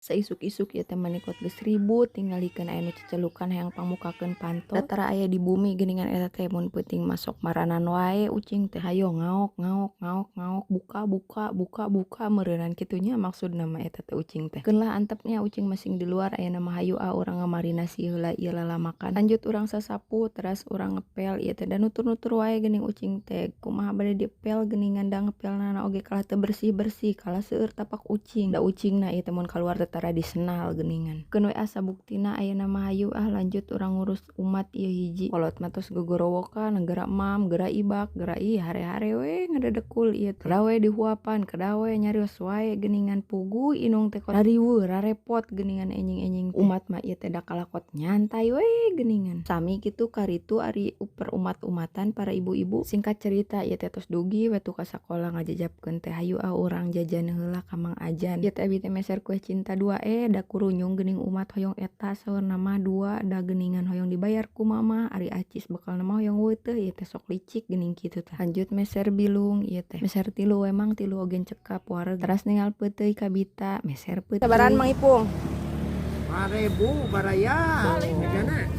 Saisuk-isuk ieu teh manikot geus ribut, tingalikeun aya nu cecelukan hayang pangmukakeun panto. Da tara aya di bumi geuningan eta teh, mun peuting mah sok maranan wae ucing teh. Hayo ngaok ngaok ngaok ngaok, buka buka buka buka, meureunan kitu nya maksudna mah eta teh ucing teh. Keun lah antep nya, ucing masing di luar. Ayeuna mah hayu ah, urang ngamarinasi heula ieu lalamekan. Lanjut urang sasapu, teras urang ngepel ieu teh, da nutur-nutur wae geuning ucing teh. Kumaha bade dipel geuningan, da ngepelna oge kalah teu bersih-bersih, kalah seueur tapak ucing. Da ucingna ieu teh mun kaluar teh tara disenal geuningan. Keun we ah, sabuktina. Ayeuna mah hayu ah, lanjut urang ngurus umat ieu hiji. Kolot mah tos gogorowokan, geura emam, geura ibak, geura ih hare-hare we ngadedekul ieu teh. Kedah we dihuapan, kedah we nyarios wae geuningan, puguh indung teh rariweuh rarepot geuningan enjing-enjing teh. Umat mah ieu teh da kalakot nyantai we geuningan. Sami kitu karitu ari perumat-umatan para ibu-ibu. Singkat cerita, ieu teh tos dugi we tuh ka sakola, ngajajapkeun teh, hayu ah, urang jajan heula ka Mang Ajan. Ieu teh abi teh meser kue cinta dua, da kurunyung geuning umat hoyong eta, saurna mah dua, da geuningan hoyong dibayar ku mama. Ari acis bekalna mah hoyong weuteuh, ieu teh sok licik geuning kitu tah. Lanjut meser bilung ieu teh, meser tilu we, Mang, tilu oge cekap wareg. Teras ningal peuteuy ka Bita, meser peuteuy. Sabarahan, Mang Ipung? 4.000, baraya. Jana.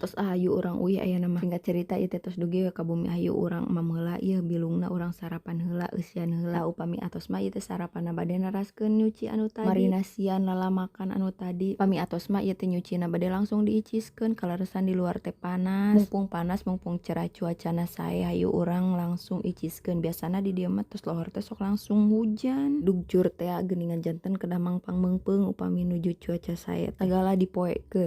Tos ah, hayu urang uih ayeuna mah. Singkat cerita, ieu teh tos dugi we ka bumi, hayu urang emam heula ieu bilungna, urang sarapan heula, eusian heula. Upami atos mah ieu teh sarapanna bade neraskeun nyuci anu tadi, marinasian lalamekan anu tadi. Upami atos mah ieu teh nyucina bade langsung diiciskeun, kaleresan di luar teh panas. Mumpung panas, mumpung cerah, cuacana sae, hayu urang langsung iciskeun. Biasana di dieu mah tos lohor teh sok langsung hujan, dugjur teh geuningan, janten kedah mangpang meungpeung upami nuju cuaca sae teh, sagala dipoekeun.